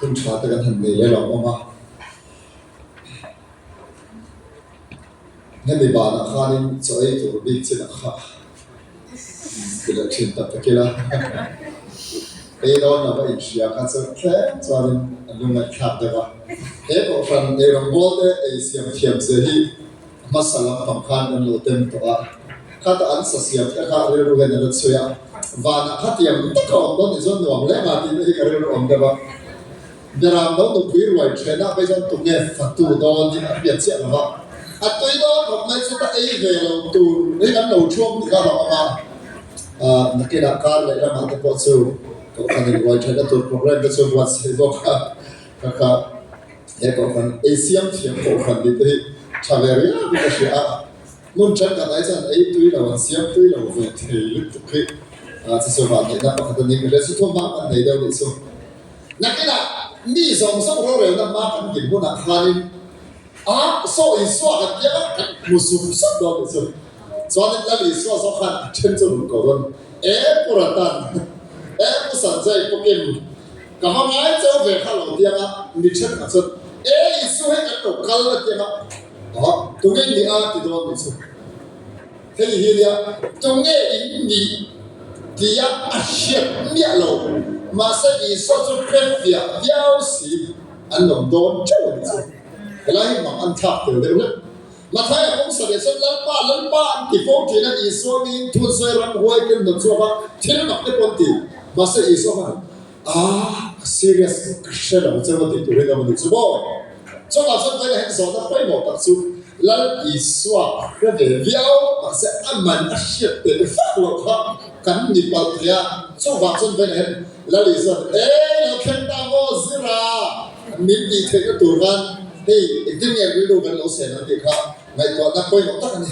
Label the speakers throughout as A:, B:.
A: Hun tha te kan han nei leh lo awm a. Hemi banah khanin chaw ei tur bik chinah kha ti leh thin tak tak ila. Ei dawn lova inhria kha chu tlem chuanin a lungngaihthlak deuh a. He kohhran eirawngbawl te ei siam thiam zia hi hmasa lampang khan an lo tem tawh a. Khata an sa siam te kha rilru hian a la chhui a. Vanah khatiang taka awm dawn nih chuan nuam hle ma tih te hi ka rilru awm deuh a. Beram lo nupui ruai thenah phei chuan tunge fatu dawn hi a hriat chiah lo va, a tui dawn khawp mai chu ka ei ve lo tur hi kan lo thuam tih kha a lo awm a. Nakinah kar leh lamah te pawh chu kohhranin ruai thenna tur program te chu buatsaih bawk a, ka kha he kohhran ei siam thiam kohhran tih te hi tha ve riau in ka hria a, hmun thenkhat ah hi chuan ei tui lo an siam tui lo ve thei lutuk hi chu chu vanneihna pakhat a ni ka hria chu thawmhnaw kan nei deuh nih chu. Nakinah mi zawng zawng rorelna hma kan din hunah khanin a saw Isua kan piang a, kan hmu sum sum dawn tih chu. Chuanin Lal Isua zawk khan a then chu rawn ko dawn, E Pu Ratan, e Pu Sanjay, Pu Kim, ka va ngai chau ve kha lo tiang a, mi thenkhat chuan, E Isu hei kan lo kal a tiang a, ah tunge ni a ti dawn tih chu. Hei hi nia, tunge in nih tia a hriat miah lo, mahse Isua chu hrefiah viau si an lawm dawn teuh a ni chu. Helai hi mak an thlak tel deuh hlek. Mathaia kawng sa leh chuan Lalpa, Lalpa an ti fo thin a, Isua miin thunsawi ram huai ken hnawt chhuak a, thil mak te pawh an ti. Mahse Isua khan Ah, ka serious ka hre lo che maw tih turin awm a nih chu maw? Chutah chuan vawiin ah hian zawhna pawimawh tak chu Lal Isua a hre ve viau, mahse a man a hriat teh vak loh kha kan ni palh thei a, chuvang chuan vawiin ah hian Lal Isua'n E lo thleng ta maw zira min tih theihna tur khan hei engtin nge rilru kan lo sen ang tih kha ngaihtuahna pawimawh tak a ni.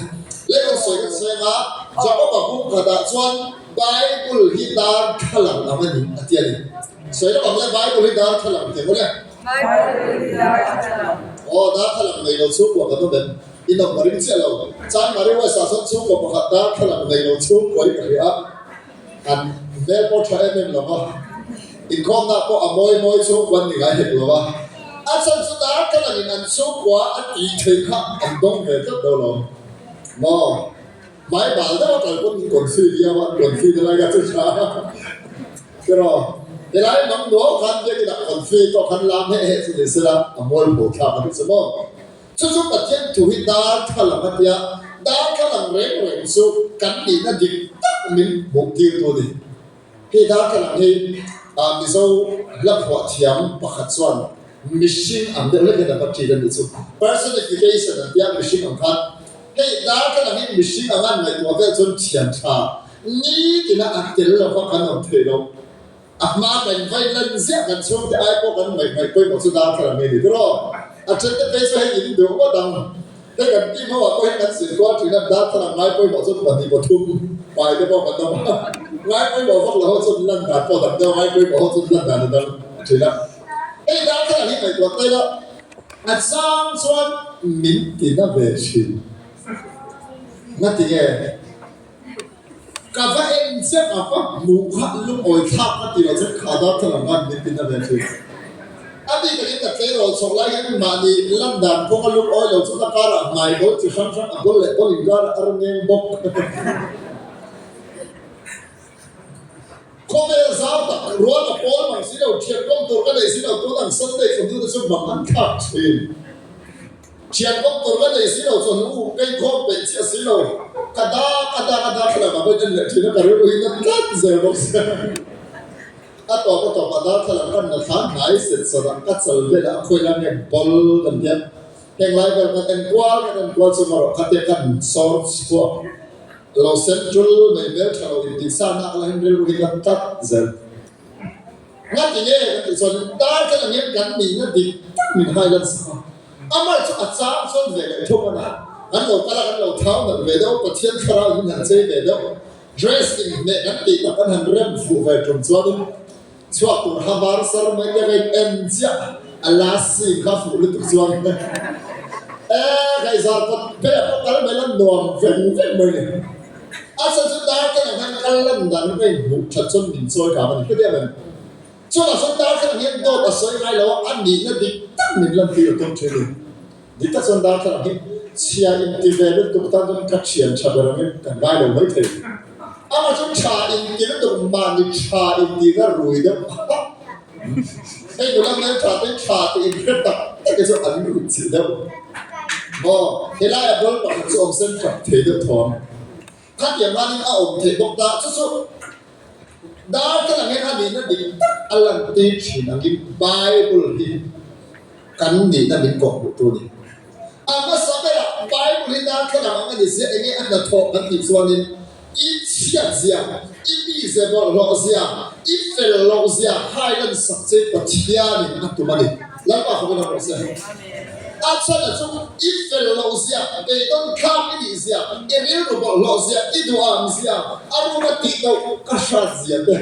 A: Lei rawn sawi kan sawi anga Jakob-a bung khatah chuan Bible hi darthlalang ang a ni a ti a ni. Sawi rawh ang le, Bible hi darthlalang ti ang le.
B: Bible hi darthlalang.
A: Aw, darthlalang nei lo chhungkua kan awm em? In awm ka ring chiah lo. Chanmari West ah chuan chhungkua pakhat darthlalang nei lo chhungkua hi ka hria a, an hmel pawh tha em em lo va, inkhawmna pawh a mawi mawi chhungkua an ni ngai hek lo a. A chhan chu darthlalang in an chhungkua a tih theih kha an dawng ve tlat dawn lo maw? Hmai bal deuh a kal pawn confi viau a, confi na lai kha chu tha a tiraw? Helai mang nuau khan biakin ah confi tawh khan lam heh heh chu ni sela a mualpho thlak a ni chu maw? Chu chu Pathian thu hi darthlalang a tia, darthlalang reng reng chu kan nihna dik tak min hmuh tir tu a ni. Hei darthlalang hi Mizo hla phuah thiam pakhat chuan mihring ang deuh hlek hian a va ṭin a nih chu. Personification an tia mihring ang khan. Hei darthlalang hi mihring anga an ngaihtuah vel chuan thian ṭha nitina a tel lova kan awm thei lo. A hma kan vai lan ziah kan chhungte ai pawh kan ngaih ngaih pawimawh chu darthlalang hi a ni tiraw. A ṭhente phei chu hei in duh ngawt ang. Hei kan team ho ah pawh hian kan zir kual thin a, darthlalang ngai pawimawh chuan pahnih pathum pai te pawh kan awm a, ngai pawimawh vak lo ho chuan lan dan pawh dang deuh, ngai pawimawh ho chuan lan dan a dang thin a. Hei darthlalang hi ngaihtuah ta ila a chang chuan min ti na ve thin. Ngati nge? Ka va en chiah ka va hmuh kha lungawi thlak ka ti lo chuan kha darthlalang khan min ti na ve thin. A bik takin ka tleirawl chhoh lai hian mahni lan dan kawnga lungawi lo chu ka karah hmai bawl chi hrang hrang a bawl leh bawl inkarah a rengeng bawk. Khawvel zau tak rual a pawl mang si lo, thian kawm tur ka nei si lo, tun ang Sunday chawhnu te chu mang an thlak thin. Thian kawm tur ka nei si lo, chawhnu u kei khawm peih chiah si lo, ka da ka da ka da thlalak ah pawhin en leh thin a, ka rilru hi na tlat zel bawk sia. A tawp a tawp ah darthlalang kan na thlan hnai set sawt ah ka chal vel ah a khawi lai nge ball kan tia, heng lai vel kan en kual kan en kual chu marawh khatia kan sawr chhuak Lo sen tul mai hmel tha lo in tih sa nak la hian rilru hi kan tlat zel. Ngati nge kan tih chuan darthlalang hian kan nihna dik tak min hai lan sak a. Amah chu a chang chuan ve leh thung a na. Kan lo kal a kan lo thau nalh ve deuh, Pathian thlarau in min han chei ve deuh, dress inhmeh kan tih tak kan han rem fuh ve tum chuanin chhuak tur ha var sar mai te ka in en chiah a last scene kha fuh lutuk chuan e kaihzar kawt phei a pawh kal mai la nuam veng veng mai ni a chhan chu dar te lang hian kal lan dan ka in hmuh that chuan min chawi kang a ni hetiang em. Chuvang chuan darthlalang hian dawt a sawi ngai lo a, a nihna dik tak min lantir a tum thin a ni. Dik tak chuan darthlalang hi chhia inti ve lutuk tan chuan ka thian tha ber angin kan ngai lo maithei. Amah chu tha inti lutuk mahni tha intihna rui deuh a. Hei nula hmeltha te tha tih inhre tak tak hi chu an rut chilh deuh. Maw helai a ball pakhat chu awm sen tap thei deuh thawm. Khatiang khanin a awm theih bawk ta. Chu chu darthlalang hian a nihna dik tak a lantir thin angin Bible hi kan nihna min kawhhmuh tu a ni. A hmasa berah Bible hi darthlalang ang a ni zia enge a hnathawh kan tih chuanin i chhiat zia, i mize bawlhhlawh zia, i fel loh zia hailan sak che Pathianin a tum a ni. Lalpa fawkin a rawh se. A chhan chu i fel loh zia, beidawn thlak i nih zia, i rilru bawlhhlawh zia, i duham zia, a ruma tih loh ka hrat zia te.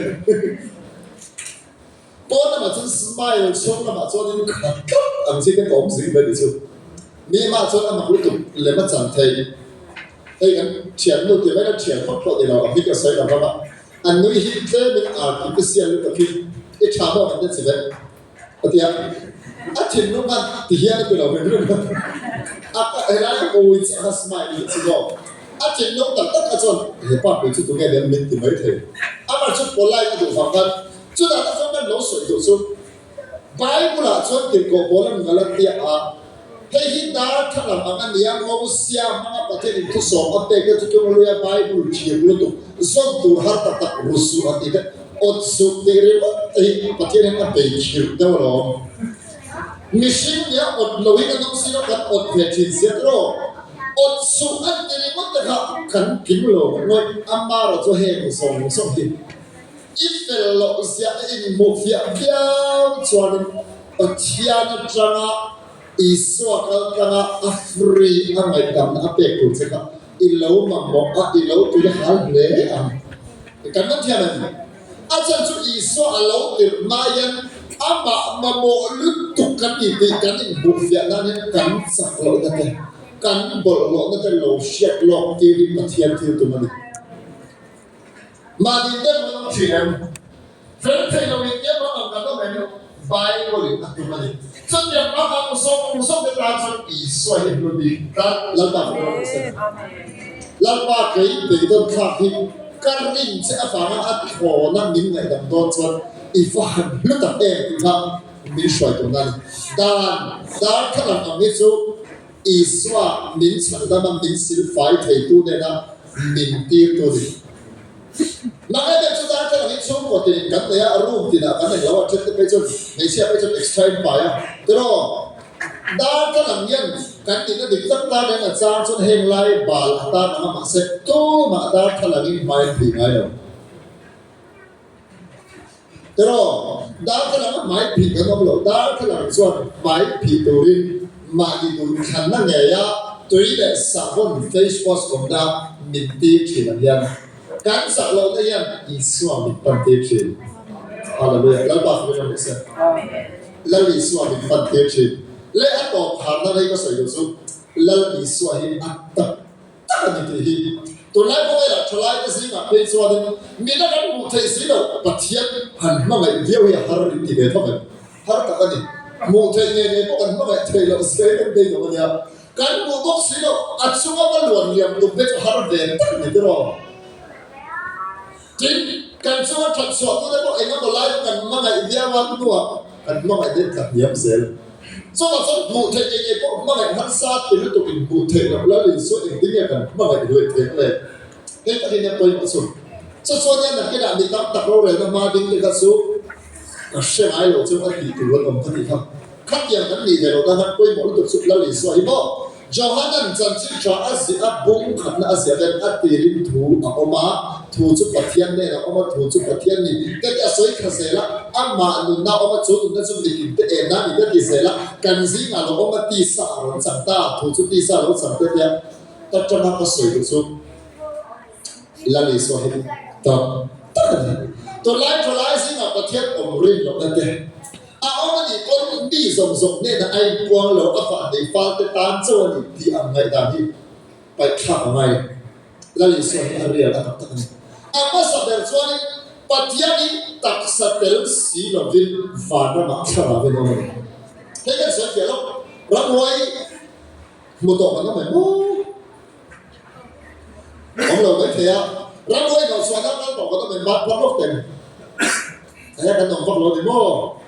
A: Pawn lamah chuan smile chhung lamah chuanin khat tlat ang chi te ka awm zing mai ni chu. Mi mah chuan a mak lutuk lem a chan thei. Hei kan thiannu ti mai la thian vak pawh ni lo a hming ka sawi lo ram a. An nui hi tlemin artificial lutuk hi i tha maw kan ti chi vek. A ti a, a thinlung khan ti hian a ti lo hrim hrim a, a helai a awi chiah kha smile hi chu maw, a thinlung tak tak kha chuan he pa pui chu tunge nen min ti mai thei, amah chu polite a duh vang khan chutah tak chuan kan lo sawi duh chu Bible ah chuan tirhkoh pawl an Galatia ah hei hi darthlalang ang a nia, Mosia hmanga Pathian in thusawm a pek te chu tum luia Bible thiam lutuk zawn tur har tak tak ru suh a ti te. Awt suh tih ringawt te hi Pathian hian a bei khirh deuh alawm. Mihring nia awt loin an awm si lo, kan awt ve thin sia tiraw? Awt suh an ti ringawt te kha kan kim lo ngawih, amarawh chu heng zawng zawng hi i fel loh ziah i inhmuh fiah viau chuanin Pathian atanga Isua kal tlanga a free a ngaihdamna a pek tur che kha i lo mamawh a, i lo tui hal hle ang. Kan man thiam em? A chhan chu Isua a lo tirh hma hian amah mamawh lutuk kan ni tih kan inhmuh fiah nan hian kan chak lohna te, kan bawlhhlawhna te lo hriat lawk tir hi Pathian thil tum a ni. Mahni te kan awm thin em? Fel thei lo in tia hmang ang kan awm em? Bible in a tum a ni. Chutiang hmang ang zawng zawng te tan chuan Isua hi hlu bik tlat. Lalpa fak rawh se. Lalpa kei beidawn thlak hi ka rin che avanga a thlawna min ngaihdam dawn chuan i va han hlu tak em tih kha min hruai tumna a ni. Dan darthlalang ang hi chu Isua min chhandama min silfai theitu nena min tirtu a ni. Nang em em chu darthlalang hi chhungkaw tinin kan nei a, room tinah kan nei lo a, then te phei chuan hmeichhia phei chuan extra in pai a, tiraw? Darthlalang hian kan nihna dik tak tan hian a chang chuan heng lai bal a tan ang a, mahse tumah darthlalangin hmai an phih ngai lo. Tiraw? Darthlalang a hmai phih kan awm lo, darthlalang chuan hmai phih turin mahni duhthlanna ngeia tui leh sahbawn face wash awmna min tir thin ang hian kan chak lohna hian Isua min pan tir thin. Hallelujah. Lalpa fak in awm se. Lal Isua min pan tir thin. Leh a tawp kharna rei ka sawi duh chu Lal Isua hi a tak tak a ni tih hi tunlai khawvelah thalaite zingah phei chuanin mina kan hmuh theih si loh Pathian han hmangaih viau hi a har in ti ve tho em? Har tak a ni. Hmuh theih ngei ngei pawh kan hmangaih theih loh zia hi kan bei lo a nia. Kan hmuh bawk si loh a chunga va luan liam tum te chu har ve tak a ni tiraw? Tin, kan chunga that chhuah tute pawh eng emaw lai kan hmangaih viau a hnuah kan hmangaih deuh tla hniam zel. Chuvang chuan hmuh theih ngei ngei pawh hmangaih harsa ti lutuk in hmuh theih loh lal in sawi engtin nge kan hmangaih luih theih le? Hei takin hian pawimawh chu. Chu chuan hian nakinah mi tam tak rorelna hma ding te kha chu ka hre ngai lo chu a tih tur an awm ka tih kha. Khatiang kan nih ve loh nan pawimawh lutuk chu Lal Isua hi maw? Johanan chanchin tha a ziah a, bung khatna a ziah hian a tirin thu a awm a, thu chu Pathian nen a awm a, thu chu Pathian ni te te a sawi thla zel a, amah nunna a awm a, chu nunna chu mitin te enna ni te ti zel a, kan zingah lo awm a, tisa a rawn chang ta, thu chu tisa a lo chang te tia ta tanga ka sawi duh chu Lal Isua hi tak tak a ni. Tunlai thalai zingah Pathian awm rin lohna te. A awm a nih pawn mi zawng zawng hnenah a inpuang lo, a fah nei fal te tan chauh a ni tih ang ngaihdan hi paihthlak a ngai. Lal Isua hi a real a tak tak a ni. A hmasa ber chuanin Pathian hi taksa tel si lovin vanramah thlarau in awm a ni. Hei kan sawi fiah lo, ramhuai hmu tawh kan awm em maw? Awm lo mai thei a, ramhuai hnawh chhuahna kal tawh kan awm em? Van phar lawk teng. Heia kan awm vak lo ni maw?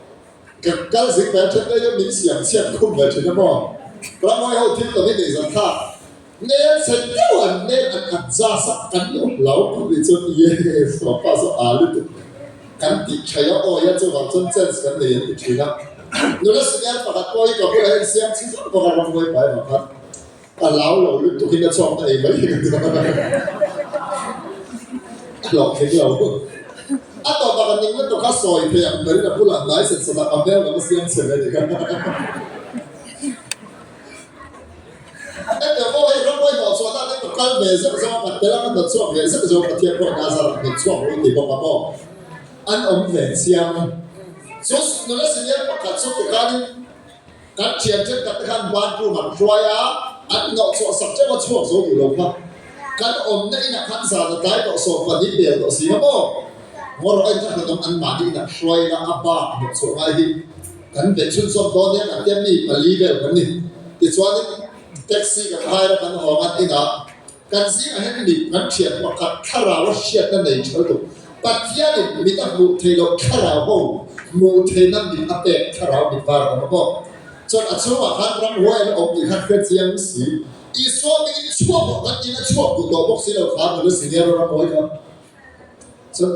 A: Ka kal zing ve a then daih a, min siam chhiat khum ve thin a maw? Ramhuai ho thil tawh hi nei zan thlak. Hmel chhe deuh an hmel an adjust a, kan lo hlau phut rih chuan yes pa chu aa lutuk kan tih thaih a, awi a chuvang chuan chance kan nei an ti thin a. Nula senior pakhat pawh hi ka bulah hian siam chhi vak vak a ramngawi pai vang khan ka hlau lo lutuk in a chhuak na ei mai hi ka ti a, a hlawh thei lo. A tawpah ka ning lutuk a sawi thei ang berin a bulah hnai sat sat a, ka hmel lam a siam chhe ve ni kha. Hetiang pawh hei rambuai hnawh chhuahna te ka kal ve zeuh zeuh a, ka tel a, ka hnawt chhuak ve zeuh zeuh a, Pathian pawh Nazar a hnawt chhuak ru ti bawk a maw? An awm ve chiang. Chu nula senior pakhat chu tikhanin kan thian thenkhat te khan bathroom an hruai a, an hnawh chhuah sak teuh a, chhuak zo duh lo kha. Kan awmna inah khan zan a tlai tawh sawm pahnih bel tawh si a maw? Ngaw rawh en kha hnawt awm anmahni inah hruai ila a bak hnawh chhuah ngai hi. Kan beih chhunzawm dawn nia kan tia mi pali vel kan ni. Tichuanin taxi kan hire a kan hawng a inah kan zingah hian mi kan thian pakhat thlarau a hriatna nei tha lutuk. Pathianin mit a hmuh theih loh thlarau ho hmuh theihna mit a pek thlarau mit var a awm a maw? Chuan a chhungah khan ramhuai an awm tih khan hre chiang si. Isua mingin chhuak rawh kan tiin a chhuak duh tawh bawk si lo kha nula senior ramhuai kha. Chuan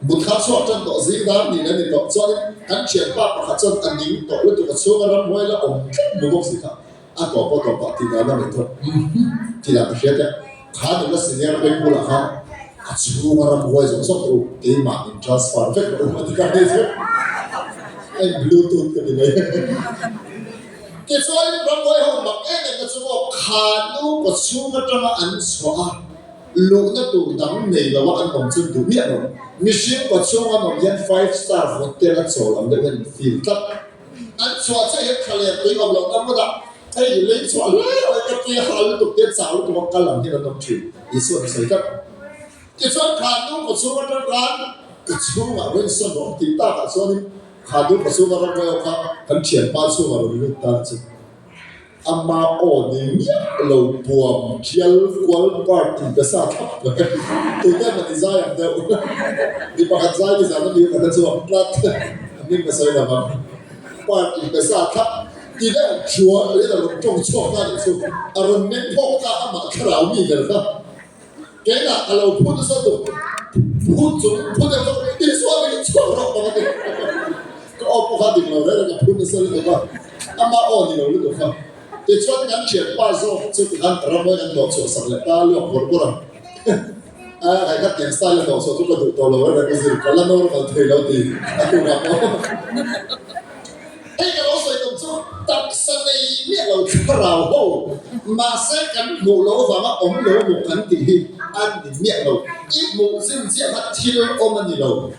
A: mut kha chhuak tan tawh zing dar nih la ni tawh. Chuanin kan thianpa pakhat chuan a ning tawh lutuk a chhunga ramhuai la awm tlat mu bawk si kha a tawp a tawp ah tih dan a nei tawh umm tih dan ka hria teh. Kha nula senior beng bulah khan a chhunga ramhuai zawng zawng te u keimah min transfer vek rawh u a ti kha hei chu hei bluetooth ka ti mai. Tichuanin ramhuai ho mak em em na chu maw kha nu kaw chhung atanga an chhuah a. Luhna tur dang nei lo a an awm chu duh miah lo. Mihring kaw chhung an awm hian five star hotel a chawl ang deuh hian an feel tlat. An chhuah chiah hian thla leh tui awm lohna hmunah hei lei chhuah hle awih ka tui a hal lutuk te chau lutuk a kal ang hian an awm thin. Isua an sawi tlat. Tichuan Khanu kaw chhung atang khan ka chhungah rawn sawn rawh tih takah chuanin Khanu kaw chhunga ram ngaio kha kan thianpa chhungah rawn lut ta chu. Ama aw ni miah lo puam thial kual part in ka sa thlap mai. Tute emaw ni zai ang deuh. Mi pakhat zai ni zan a ni ka hre chhuak tlat. A hming ka sawi lo ang. Part in ka sa thlap. Ti deuh chuan leh a rawn tawng chhuak ta nih chu. A rawn meng phawk ta amah thlarau mi ber kha. Keilah ka lo phut nasa tuk. Phut chung phut deuh chuan Isua min chhuak rawh ka va ti. Ka aw pawh kha dik lo reng reng a phut nasa lutuk a, ama aw ni lo lutuk kha. Tichuan kan thianpa zawk chu tikhan ramawin an hnawhchhuah sak leh ta luak bawrh bawrh a. A hei kha tiang style a hnawhchhuah chu ka duh tawh lo reng reng ka zir ka la normal thei lo ti a tunah pawh. Hei ka lo sawi tum chu taksa nei miah lo thlarau ho mahse kan hmuh loh avanga awm lo maw kan tih hi a ni miah lo. I hmuh chin chiah kha thil awm a ni lo.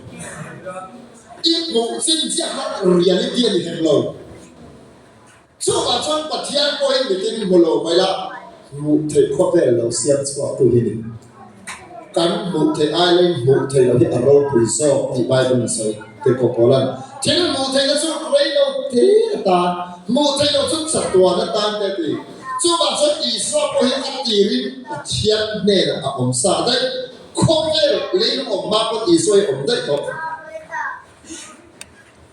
A: I hmuh chin chiah kha reality a ni hek lo. Chuvang chuan Pathian pawhin mitin hmu lo mai la, hmuh theih khawvel lo siam chhuak tu hi ni. Kan hmuh theih ai leng hmuh theih loh hi a ropui zawk tih Bible in sawi Tirhkoh Paula'n. Thil hmuh theihna chu rei lo te atan, hmuh theih loh chu chatuan atan te a ti. Chuvang chuan Isua pawh hi a tirin Pathian hnenah a awm sa daih. Khawvel leilung awm hma pawn Isua hi a awm daih tawh.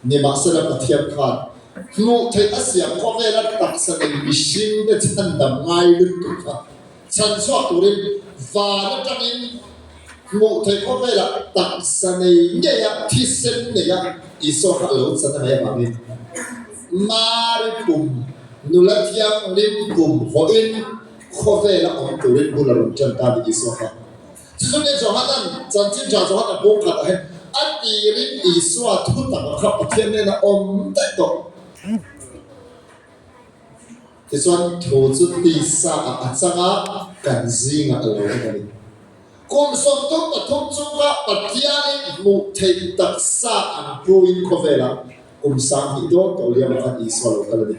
A: Nimahsela Pathian khan hmuh theih a siam khawvela taksa nei mihringte chhandam ngai lutuk kha chhan chhuak turin van atangin hmuh theih khawvela taksa nei ngeia thisen neia Isua kha a lo chan a mai avangin Mari kum nula thianghlim kum hawhin khawvela awm turin bul a rawn tan ta a ni Isua kha. Chutah Johanan chanchin tha Johan a bawng khat ah hian a tirin Isua thu tak ah kha Pathian nen a awm daih tawh. Tichuan thu chu tisa ah a chang a, kan zingah a lo awm a ni. Kum 33 chunga Pathianin hmuh theih taksa an puin khawvelah kum 2000 dawn tawh liam ah khan Isua lo kal a ni.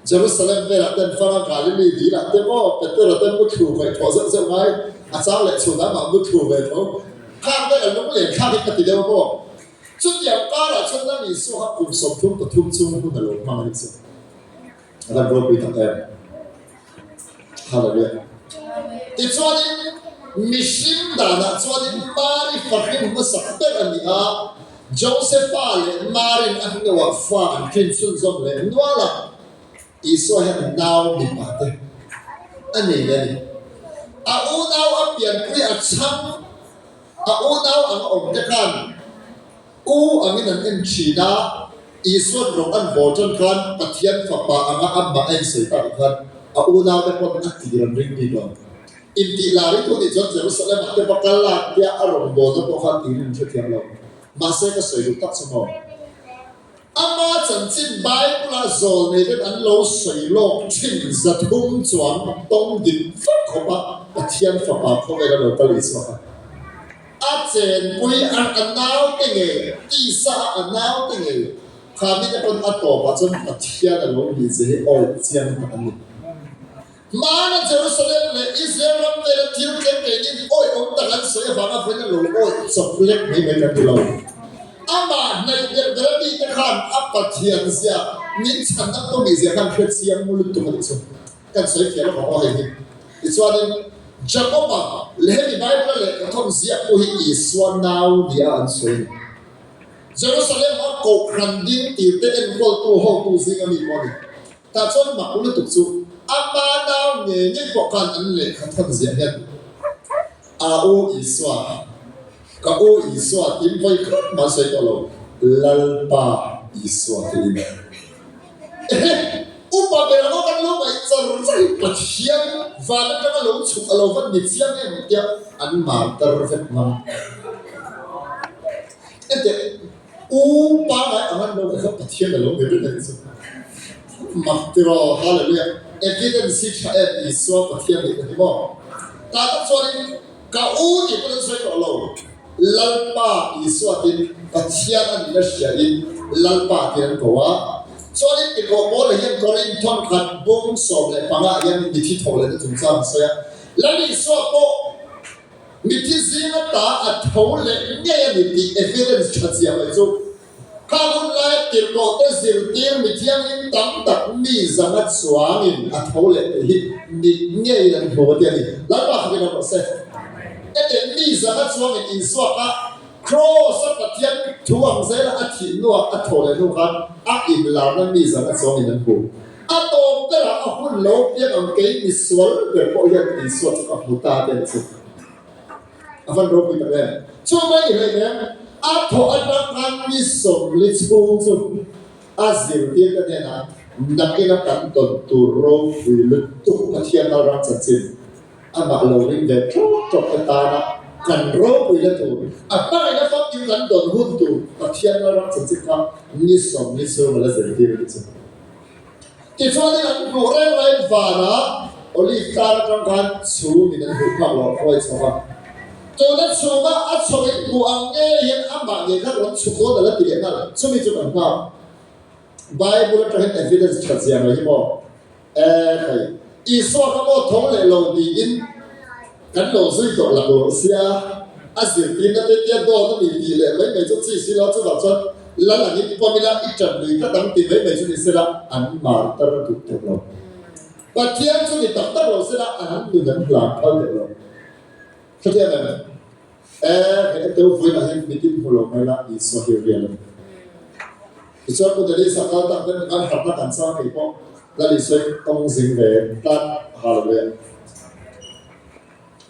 A: Jerusalem velah ten fanga Galili dilah te maw Petera ten muthlu kaih thawh zeuh zeuh ngai a chang leh chhun amah muthlu ve tho. Khang vel a lunglen thlak hi ka ti deuh maw? Chutiang karah chuan Lal Isua kha kum 33 chung hun a lo hmang a ni chu. A van ropui tak em? Hallelujah. Tichuanin mihring danah chuanin Mari fahrin hmasak ber a ni a, Josepha leh Marin a hnuah fa an hrin chhunzawm leh nual a, Isua hian nau mipa te a nei leh a ni. A unau a pianpui a chhang, a unau ang a awm te khan U angin an en thin a, Isua'n rawng an bawl tan khan Pathian Fapa anga amah a insawi takah khan a unaute pawn a tir an ring bik lo. Intih lar i thu nih chuan Jerusalem-ah te va kal a tia a rawn bawlna pawh kha tirin an hrethiam lo. Mahse ka sawi duh tak chu maw? Ama chanchin Bible-a zawlneiten an lo sawi lawk thin 300 chuang tawng dik vek khawp a Pathian Fapa khawvela lo kal Isua kha a chenpui a a naute ngei tisa a a naute ngei kha mite pawn a tawpah chuan Pathian a lo nih che hi awi chiang tak an ni. Hmana Jerusalem leh Israel ram vela thil thleng keinin awih awm tak an sawi avanga vawiin a lo awih chawp lek mai mai kan ti lo. Amah hnaih ber ber a mite khan a Pathian zia min chhanna pawh nih zia khan hre chiang lutuk a nih chu. Kan sawi fiah lawk ang aw hei hi. Tichuanin Jakoba leh hemi Bible-a lehkha thawn ziak pawh hi Isua nau nia an sawi a ni. Jerusalem-a kohhran ding tirte enkawltu hotu zinga mi pawh a ni. Tah chuan mak lutuk chu ama nau ngei ngei pawh khan an lehkha thawn ziah hian A u Isua, ka u Isua tiin vawi khat mah sawi tawh lo, Lalpa Isua tiin. Ehe, upa ber ang aw kan lo ngaih char char hi Pathian van atanga lo chhuk a lo va ni chiang em tia an martar vek ngam. Enteh. U pangai ang an lo ngaih kha Pathian a lo ni reng a nih chu. Mak tiraw, Hallelujah. Evidence hi tha em Isua Pathian nih ka ti maw? Tah tak chuanin ka u tih pawn an sawi tawh lo. Lalpa Isua tin Pathian a nihna hria in Lalpa tiin an ko a. Chuanin Tirhkoh Paula hian Korinth thawnkhat bung 15 ah hian mithi tho lehna chungchang a sawi a. Lal Isua pawh Mithi zinga ta a tho leh ngei a ni tih evidence tha chiah mai chu kha hun laia tirhkohte zirtir mi thianghlim tam tak mi zanga chuangin a tho leh tih hi mit ngeiin an hmu a ti a ni. Lalpa khatin a rawh se. Hetiang mi zanga chuangin Isua kha Kraws-a Pathian thu ang zela a thih hnuah a tho leh hnu khan a inlarna mi zanga chuangin an hmu. A tawp berah a hun lo piang ang kei misual ber pawh hian Isua chu ka hmu ta te a chu. A van ropui tak em. Chu mai ni hlei nem, a thawh atang khan mi 40 chhung chu a zirtir te hnenah nakina kan tawn tur ropui lutuk Pathian Lalram chanchin Amah lo ring ve ṭawk ṭawk te tana kan ropui la tur, a hmangaihna famkim kan dawn hun tur Pathian Lalram chanchin kha ni 40 chhung a la zirtir a ni chu. Tichuanin an hmuh reng reng vanah Olive tlang atang khan chhumin an hmuh phak loh a hruai chho va. Tuna chhuma a chho in hmuh ang ngei hian amah ngei kha rawn chhuk dawn a la ti leh nghal. Chumi chu kan nghak. Bible atangin evidence that zia mai hi maw? E khai, Isua kha maw tho leh lo tiin kan lo zui tawh lak loh sia, a zirtirna te tia dawt a ni tih leh mai mai chu chi si lo, chuvang chuan lal angin pawm ila i ṭan lui tlat ang ti mai mai chu ni sela an martar duh tawh lo. Pathian chu ni tak tak lo sela an nun an hlan phal tawh lo. Hrethiam em? E, hei heteu vawiinah hian mitin hmu lo mai la, Isua hi real a ni. Tichuan Pu Dennis a kal tak ten an harhna kan chang thei pawh Lal Isua in tawng zing ve tlat Hallelujah.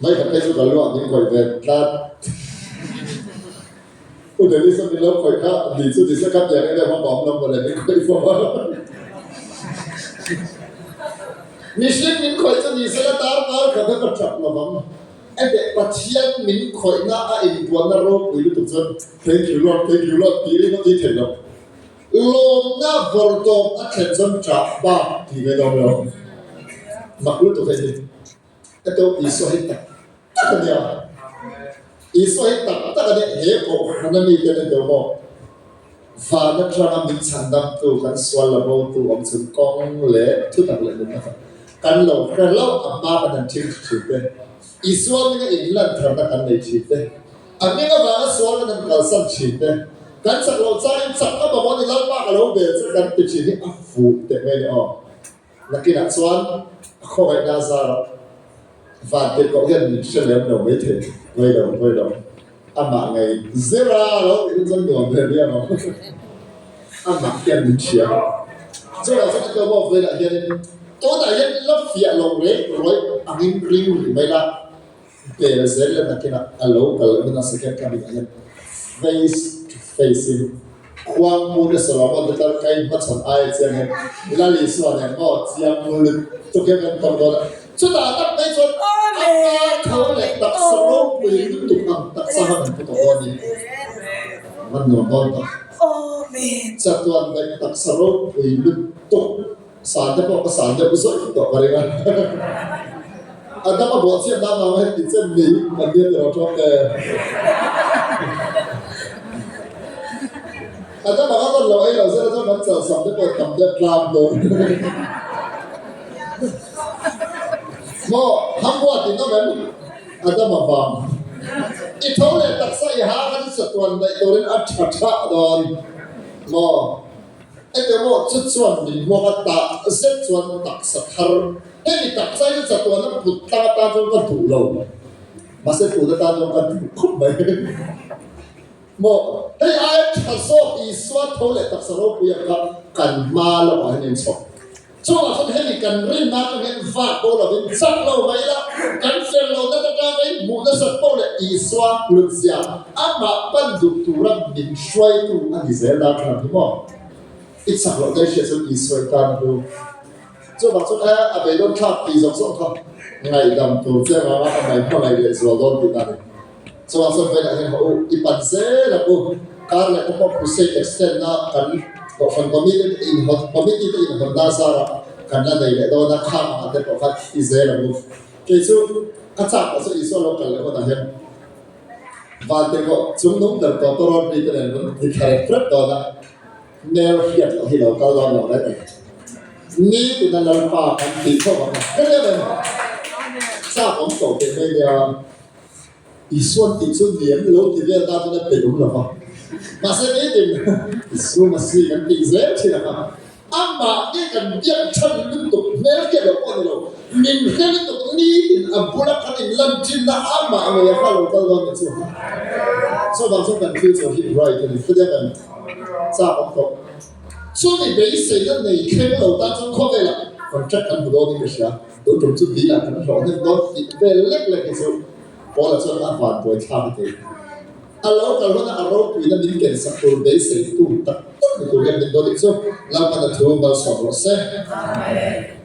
A: Mai khat phei chu ka luah min khawih ve tlat. Pu Dennis a min lo khawih kha ni chu ni se kha tiang em em a bawm lo mawle min khawih fo a. Mihring min khawih chu ni se la darkar khat a ka tap lovang. Enteh Pathian min khawihna a inbualna ropui lutuk chuan Thank you Lord, thank you Lord tih ringawt hi theih loh. Lawmna vawrtawp a thlen chuan ṭah bak tih ve dawn lo. Mak lutuk hei hi. Hetawk Isua hi tak tak a nia. Isua hi tak tak a nia. He kohhran a mite an deuh maw? Van atanga min chhandamtu, kan sual la botu awm chhun kawng leh thutak leh nunna kha kan lo hre hlauh a hma kan han ṭhing ṭhin te, Isua hminga inlan tharna kan nei ṭhin te. A hming avanga sual kan han kalsan thin te, kan chak loh changin chak a mamawh ni Lalpa ka lo bel che kan ti thin hi a fuh teh mai a ni aw. Nakinah chuan a khawngaihna zarah van tirhkoh hian min hre lem lo maithei, pawi lo, pawi lo. Amah ngei zira lo tih hun chuan nuam ve viau ang. Amah hian min hria. Chuvang chuan a tlawm awk velah hianin tunah hian la fiah lo reng rawih angin ring rih mai la. Bel zel le nakinah a lo kal leh hunah second coming ah hian face to face in Khuangpu te Solomon te tal kai hmachhawn aia chiang hian Lal Isua nen maw chiang lutuk hian kan tawng dawn a, chutah tak mai chuan a tho leh taksa ropui lutuk ang taksa kha kan pu tawh dawn a ni. Van nuam dawn tak. Chatuan daih taksa ropui lutuk. San te pawh ka san deuh zawih tawh ka ring a. A dam a buah chiat nan vang hian ti chen ni kan nia tiraw tawk te. A dam anga rawn lo ei lo zela chuan kan chalsam te pawh tam deuh tlang dawn. Maw hambuat tih nawm em? A dam a vang. I tho leh taksa i ha kha chu chatuan daih turin a tha tha dawn. Maw. Engemaw chu chuan min hmuak a, tah zet chuan taksa thar, hemi taksa hi chu chatuana put tlang atan chuan ka duh lo, mahse tun atan chuan ka duh khawp mai. Maw, hei aia tha zawk Isua tho leh taksa ropui ang kha kan hma lamah hian a inchhawp. Chungah chuan hemi kan rinna atang hian vak bo lovin chak lo mai ila, kan fel lohna te atanga inhmuh nasat pawh leh Isua hlutzia amah pan duh tura min hruaitu a ni zel dan than hi maw? I chak loh daih hriat chuan Isua i tan a hlu. Chuvang chuan e, a beidawn thlak tih zawng zawng kha ngaihdam tur che vanga a mai hmangaih leh zual dawn tihna a ni. Chuvang chuan vawiinah hian haw u, i pan zel ang u. Kar leh te pawh crusade extend na kan Kohhran committee te inhawn committee te inhawn na zarah kan la nei leh dawn a, khang angah te pawh khan i zel ang u. Kei chu ka chak pawh chu Isua lo kal leh hunah hian Vante pawh chung nung ber tawh tawrawn mi te nen rawn ti thla rep rep dawn a, hmel hriat loh hi lo kal dawn lo reng a ni. Ni tina Lalpa kan tih tho ang a, hetiang em? Chak awm tawh teh mai nia. Isuan tih chu niam lo ti vel ta chuan a peih awm lo va. Mahse nitin Isu Masih kan tih zel thin ang a, amah nge kan biak than lutuk hmel hriat loh pawh ni lo, min hre lutuk nitin a bula kan inlan thinna amah ngei a kha lo kal dawn ni chu. Chuvang chuan kan future hi bright a ni, khawdeuh em chak awm tawh. Chumi beiseina nei thleng lo tan chuan khawvelah contract kan hmu dawnin ka hria. Tun tum chu bilah kan hlawh hnem dawn tih vel lek lek hi chu Paula chuan a van buai thlak a ti. A lo kal huna a ropuina min ken sak tur beisei tu tak tak ni tur hian min dawn tih chu Lalpan a thu malsawm rawh se.
B: Amen.